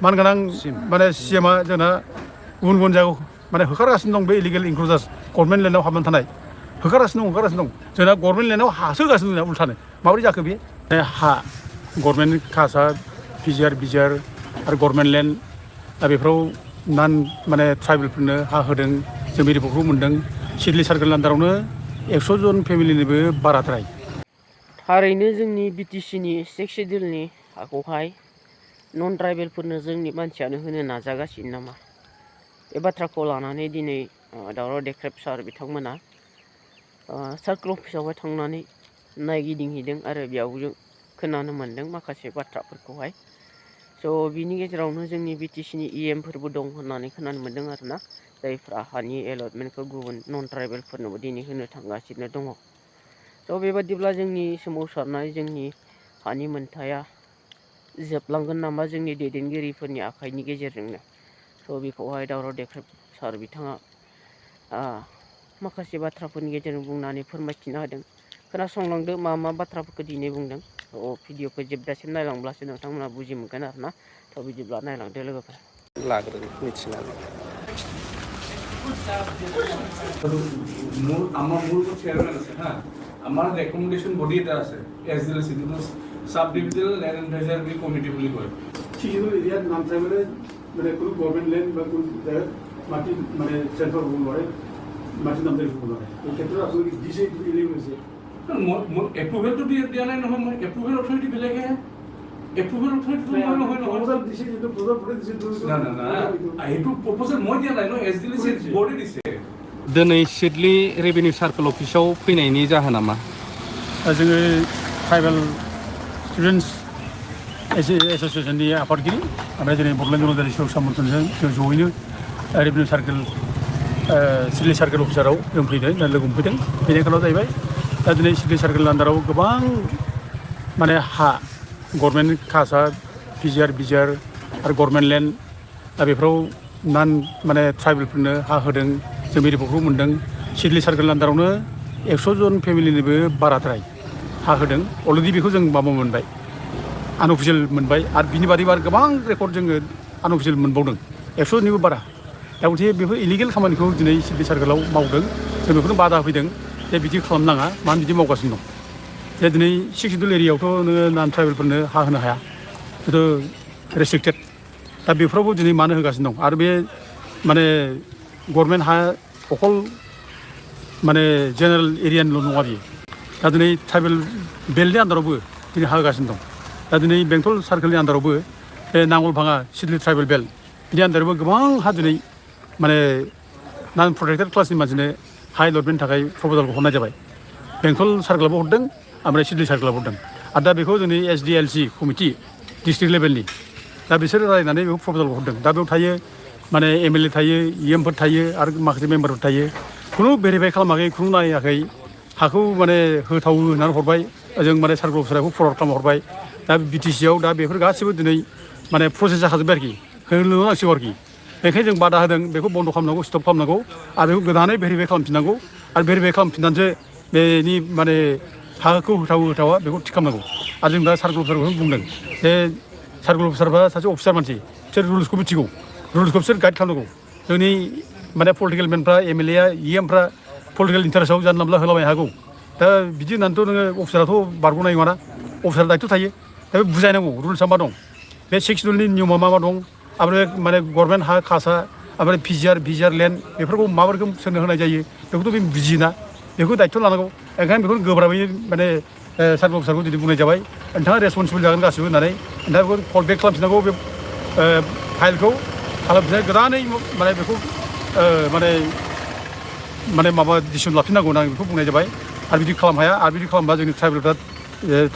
मानगोनां माने CMआ जोंना गुबुन गुबुन जायगायाव माने होखारगासिनो दं बे इलिगेल इनक्लुजार्स गभर्नमेन्ट लेन्डआव हाबनानै थानाय होखारगासिनो दं जोंना गभर्नमेन्ट लेन्डआव हासो होगासिनो दं उल्थानो माबोरै जाखो बे हा गभर्नमेन्ट खासा PGR BGR आरो गभर्नमेन्ट लेन्ड दा बेफोराव नान माने ट्राइबेलफोरनो हा होदों जों बे रिपर्टखौ मोन्दों सिडली सार्केल आन्दारावनो 100 जन फेमिलिनिबो बाराद्राय थारैनो जोंनि BTCनि 6 शेड्युलनि हाखौहाय नन ट्राइबेलफोरनो जोंनि मानसियानो होनो नाजागासिनो नामा बे बाथ्राखौ लानानै दिनै दावराव देख्रेब सार बिथांमोना सार्कल अफिसावहाय थांनानै नायगिदिंहैदों आरो बेयाव जों खोनानो मोन्दों माखासे बाथ्राफोरखौहाय स' बिनि गेजेरावनो जोंनि BTCनि EMफोरबो दं होननानै खोनानो मोन्दों आरोना जायफ्रा हानि एलटमेन्टखौ गुबुन नन ट्राइबेलफोरनोबो दिनै होनो थांगासिनो दङ स' बेबादिब्ला जोंनि सोमावसारनाय जोंनि हानि मोनथाया जोबलांगोन नामा जोंनि दैदेनगिरिफोरनि आखाइनि गेजेरजोंनो स' बेखौहाय दावराव देख्रेब सार बिथाङा माखासे बाथ्राफोरनि गेजेरजों बुंनानै फोरमायथिना होदों खोनासंलांदो मा बाथ्राफोरखौ दिनै बुंदों थ' भिडिअखौ जोबजासिम नायलांब्लासो नोंथांमोना बुजि मोनगोन आरोना थ' बिदिब्ला नायलांदो लोगोफोर लाग्रोनो मिथिनानै মূল চেয়ারম্যান আছে হ্যাঁ আমার রেকমেন্ডেশন বডি এটা আছে SDLC sub divisional land advisory committee বুলি কয় সিজুল এরিয়ার নাম চাইলে মানে কোনো গভর্নমেন্ট ল্যান্ড বা কোনো জায়গা মাটি মানে সেন্টার হবো নয় মাটি নাম চাইলে হবো নয় এই ক্ষেত্রে আপনি দিছে ইলিগ হৈছে এপ্ৰুভেলটো দিয়া নাই নহয় মই এপ্ৰুভেল অথৰিটি বেলেগে এপ্ৰুভেল অথৰিটি নহয় প্ৰপোজাল দিছে কিন্তু প্ৰপোজাল পৰে দিছে না এইটো প্ৰপোজাল মই দিয়া নাই ন SDLC বডি দিছে दिनै सिडली रेभिनिउ सार्कल अफिसाव फैनायनि जाहोना मा जोङो ट्राइबेल स्टुडेन्टस एसोसिएशननि आफादगिरि ओमफ्राय दिनै बड'लेण्ड जनजाति सेवक सामन्थनजों जों जयैनो रेभिनिउ सार्कल सिडली सार्कल अफिसाराव जों फैदों लोगो मोनफैदों बेनि खारनाव जाहैबाय दा दिनै सिडली सार्कल आन्दाराव गोबां माने हा गभर्नमेन्ट खासा PGR BGR आरो गभर्नमेन्ट लेन्ड दा बेफोराव नान माने ट्राइबेलफोरनो हा होदों जों बे रिपर्टखौ मोन्दों सिडली सार्कल आन्दारावनो 100 जन फेमिलिनिबो बाराद्राय हा होदों अलरेडि बेखौ जों माबा मोनबाय आनअफिसियेल मोनबाय आरो बिनि बादैबो आरो गोबां रेकर्ड जोङो आनअफिसियेल मोनबावदों 100निबो बारा दा गथे बेफोर इलिगेल खामानिखौ दिनै सिडली सार्कलाव मावदों जों बेखौनो बादा होफैदों जे बिदि खालामनाङा मानो बिदि मावगासिनो दं जे दिनै 6 शेड्युल एरियायावथ' नोङो नान ट्राइबेलफोरनो हा होनो हाया बेथ' रेस्ट्रिक्टेड दा बेफोरावबो दिनै मानो होगासिनो दं आरो बे माने गभर्नमेन्ट हा अकल माने जेनेरेल एरियानिल' नङा बियो दा दिनै ट्राइबेल बेल्टनि आन्दारावबो दिनै हा होगासिनो दं दा दिनै बेंटल सार्केलनि आन्दारावबो बे नांगलभाङा सिडली ट्राइबेल बेल्ट बिनि आन्दारावबो गोबां हा दिनै माने नान प्रटेक्टेड क्लासनि मानसिनो हा एलटमेन्टनि थाखाय प्रप'जालखौ हरनाय जाबाय बेंटल सार्केलाबो हरदों ओमफ्राय सिडली सार्केलाबो हरदों आरो दा बेखौ जोंनि SDLC कमिटि डिस्ट्रिक्ट लेभेलनि दा बिसोरो रायनानै बेखौ प्रप'जालखौ हरदों दा बेयाव थायो माने MLA थायो EMफोर थायो आरो माखासे मेम्बारफोर थायो खुनु भेरिफाइ खालामाखै खुनु नायाखै हाखौ माने होथावो होननानै हरबाय जों माने सार्कल अफिसारखौ फरवार्ड खालामना हरबाय दा BTCआव दा बेफोर गासिबो दिनै माने प्रसेस जाखाजोब्बाय आरोखि होनो नांसिगौ आरोखि बेखायनो जों बादा होदों बेखौ बन्द' खालामनांगौ स्टप खालामनांगौ आरो बेखौ गोदानै भेरिफाइ खालामफिननांगौ आरो भेरिफाइ खालामफिननानैसो बेनि माने हाखौ होथावा बेखौ थिग खालामनांगौ आरो जों दा सार्कल अफिसारखौनो बुंदों जे सार्कल अफिसारबा सासे अफिसार मानसि बिसोर रुल्सखौ मिथिगौ रुल्सखौ बिसोर गाइड खालामनांगौ जोंनि माने पलिटिकेल मेनफ्रा MLA EMफ्रा पलिटिकेल इन्टारेस्टआव जानला मोनला होलाबायनो हागौ दा बिदि होननानैथ' नोङो अफिसाराथ' बारग'नाय नङाना अफिसार दायथ' थायो दा बे बुजायनांगौ रुल्सआ मा दं बे 6 शेड्युलनि नियमा मा दं ओमफ्राय माने गभर्नमेन्ट हा खासा ओमफ्राय PGR BGR लेन्ड बेफोरखौ मा रोखोम सोरनो होनाय जायो बेखौथ' बे बुजियोना बेखौ दायथ' लानांगौ ओंखायनो बेखौ गोब्राबै माने सार्कल अफिसारखौ दिनै बुंनाय जाबाय नोंथाङा रेसपन्सिबोल जागोन गासिबो होननानै नोंथाङा बेखौ कल बेक खालामफिननांगौ बे फाइलखौ खालामफिननाय गोदानै माने बेखौ माने माबा डिसिसन लाफिननांगौ होननानै बेखौ बुंनाय जाबाय आरो बिदि खालाम हाया आरो बिदि खालामबा जोंनि ट्राइबेलफ्रा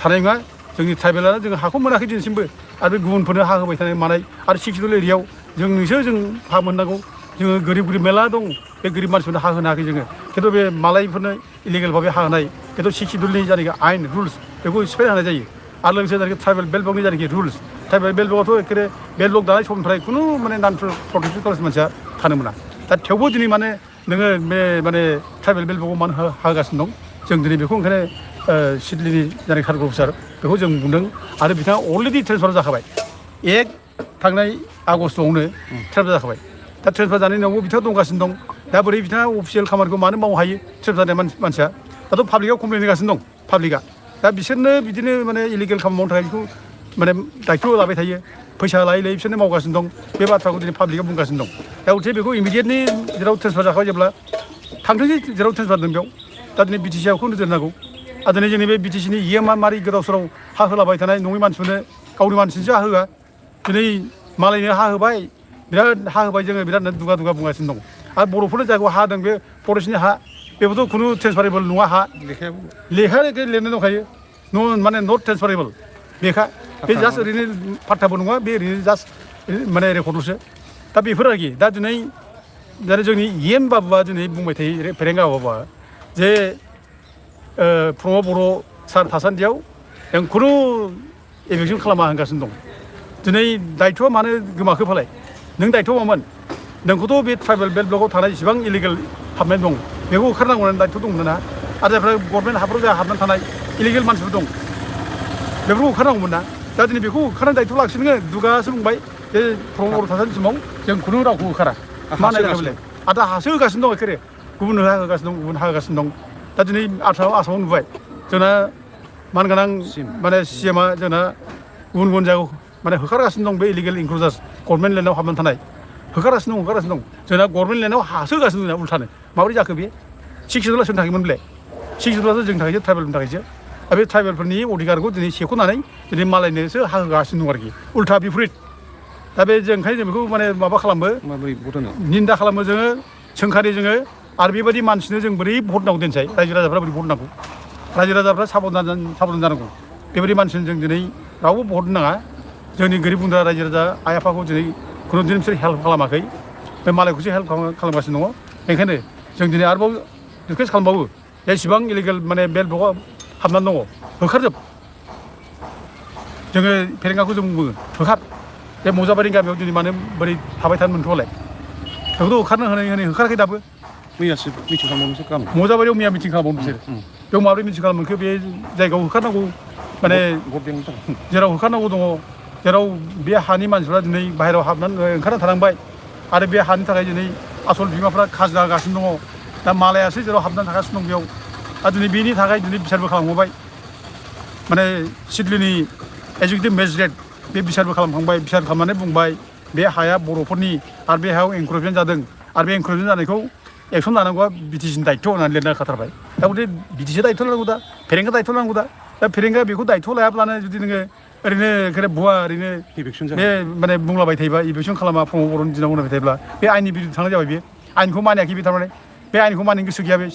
थानाय नङा जोंनि ट्राइबेलानो जों हाखौ मोनाखै दिनैसिमबो आरो बे गुबुनफोरनो हा होबाय थानाय मानाय आरो 6 शेड्युल एरियायाव जोंनोसो जों हा मोननांगौ जोङो गोरिब मेला दं बे गोरिब मानसिफोरनो हा होनो हायाखै जोङो खिन्थु बे मालायफोरनो इलिगेल भाबै हा होनाय खिन्थु 6 शेड्युलनि जायनाखि आयेन रुल्स बेखौ सिफायना होनाय जायो आरो लोगोसे जायनाखि ट्राइबेल बेल्ट ब्लकनि जायनाखि रुल्स ट्राइबेल बेल्ट ब्लकआवथ' एखेबारे बेल्ट ब्लक दानाय समनिफ्राय खुनु माने नान प्रटेक्टेड क्लास मानसिया थानो मोना दा थेवबो दिनै माने नोङो बे माने ट्राइबेल बेल्ट ब्लकआव मानो होगासिनो दं जों दिनै बेखौ ओंखायनो सिडलीनि जायनाखि सार्कल अफिसार बेखौ जों बुंदों आरो बिथाङा अलरेडि ट्रेन्सफार जाखाबाय 1 थांनाय आगस्टआवनो ट्रेन्सफार जाखाबाय दा ट्रेन्सफार जानायनि उनावबो बिथाङा दंगासिनो दं दा बोरै बिथाङा अफिसियेल खामानिखौ मानो मावनो हायो ट्रेन्सफार जानाय मानसिया दाथ' पाब्लिकआव कमप्लेन होगासिनो दं पाब्लिकआ दा बिसोरनो बिदिनो माने इलिगेल खामानि मावनो थाखाय बेखौ माने दायथ' लाबाय थायो फैसा लायै लायै बिसोरनो मावगासिनो दं बे बाथ्राखौ दिनै पाब्लिकआ बुंगासिनो दं दा गथिखे बेखौ इमिडियेटलि जेराव ट्रेन्सफार जाखाबाय जेब्ला थांथोंसै जेराव ट्रेन्सफार जादों बेयाव दा दिनै बिटिसिआखौ नोजोर होनांगौ आरो दिनै जोंनि बे बिटिसिनि इएमआ मारै गोदाव सोराव हा होलाबाय थानाय नङै मानसिफोरनो गावनि मानसिनोसो हा होआ दिनै मालायनो हा होबाय बिराद हा होबाय जोङो बिरादनो दुगा दुगा बुंगासिनो दं आरो बर'फोरनो जायखौ हा होदों बे फरेस्टनि हा बेबोथ' खुनु ट्रेन्सफारेबल नङा हा लेखा लिरनाय दंखायो माने नट ट्रेन्सफारेबल लेखा बे जास्ट ओरैनो फाट्टाबो नङा बे ओरैनो जास्ट माने रेकर्डल'सो दा बेफोर आरोखि दा दिनै जोंनि इएम बाबुआ दिनै बुंबाय थायो फेरेंगा बाबुआ जे प्रमद बर' सार थासान्दियाव जों खुनु एभिकसन खालामा होनगासिनो दं दिनै दायथ'आ मानो गोमाखो फालाय नों दायथ' मामोन नोंखौथ' बे ट्राइबेल बेल्ट ब्लकआव थानाय जेसेबां इलिगेल हाबनाय दं बेखौ होखारनांगौ होननानै दायथ' दंमोन ना आरो जायफ्रा गभर्नमेन्ट हाफोराव जाय हाबनानै थानाय इलिगेल मानसिफोर दं बेफोरखौ होखारनांगौमोन ना दा दिनै बेखौ होखारनाय दायथ' लाखिनो नोङो दुगासो बुंबाय जे प्रमद बर' थासान्दि समाव जों खुनु रावखौ होखारा मा नायगासिनो आरो दा हासो होगासिनो दं एखेरे गुबुन हा होगासिनो दं गुबुन हा होगासिनो दं दा दिनै आसामाव नुबाय जोंना मानगोनां माने सिएमआ जोंना गुबुन गुबुन जायगायाव माने होखारगासिनो दं बे इलिगेल इनक्लुजार्स गभर्नमेन्ट लेन्डआव हाबनानै थानाय होखारगासिनो दं जोंना गभर्नमेन्ट लेन्डआव हासो होगासिनो दं उल्थानो माबोरै जाखो बे 6 सिडुलआ सोरनि थाखायमोन बेलाय 6 सिडुलाथ' जोंनि थाखायसो ट्राइबेलनि थाखायसो आरो बे ट्राइबेलफोरनि अधिकारखौ दिनै सेख'नानै दिनै मालायनोसो हा होगासिनो दं आरोखि उल्था बिपरित दा बे जों ओंखायनो जों बेखौ माने माबा खालामो निन्दा खालामो जोङो सोंखारि जोङो आरो बेबायदि मानसिनो जों बोरै भट नांगौ दोनसै रायजो राजाफ्रा बोरै भट नांगौ रायजो राजाफ्रा साबधान जानांगौ बेबायदि मानसिनो जों दिनै रावबो भट नाङा जोंनि गोरिब गुन्द्रा रायजो राजा आइ आफाखौ दिनै खुनु दिन बिसोर हेल्प खालामाखै बे मालायखौसो हेल्प खालामगासिनो दङ बेनिखायनो जों दिनै आरोबाव रिकुवेस्ट खालामबावो जेसेबां इलिगेल माने बेल्ट ब्लकआव हाबनानै दङ होखारजोब जोङो फेरेंगाखौ जों बुङो होखार बे मजाबारिनि गामियाव दिनै मानो बोरै थाबाय थानो मोनथ'लाय बेखौथ' होखारनो होनाय होखाराखै दाबो मैयासो मिटिं खालामबावनोसो गामोन मजाबारियाव मैया मिटिं खालामबावनो बिसोर बेयाव माबोरै मिटिं खालामनो मोनखो बे जायगायाव होखारनांगौ माने जेराव होखारनांगौ दङ जेराव बे हानि मानसिफ्रा दिनै बाहेरायाव हाबनानै ओंखारना थानांबाय आरो बे हानि थाखाय दिनै आसल बिमाफ्रा खाजोना होगासिनो दङ दा मालायासो जेराव हाबनानै थागासिनो दं बेयाव आरो दिनै बेनि थाखाय दिनै बिसारबो खालामबावबाय माने सिडलिनि एजुकेटिभ मेजिस्ट्रेट बे बिसारबो खालामखांबाय बिसार खालामनानै बुंबाय बे हाया बर'फोरनि आरो बे हायाव एनक्रचमेन्ट जादों आरो बे एनक्रचमेन्ट जानायखौ एक्सन लानांगौआ बिटिसिनि दायथ' होननानै लिरना होखाथारबाय दा गथे बिटिसि दायथ' लानांगौ दा फेरेंगा दायथ' लानांगौ दा फेरेंगा बेखौ दायथ' लायाब्लानो जुदि नोङो ओरैनो भुवा ओरैनो बे माने बुंलाबाय थायोबा इभिकसन खालामा प्रमद बर'नि दिनाव बुंलाबाय थायोब्ला बे आइननि बिरुद्ध थांनाय जाबाय बे आइनखौ मानियाखै बे थारमाने बे आइनखौ मानिनो गोसो गैया बे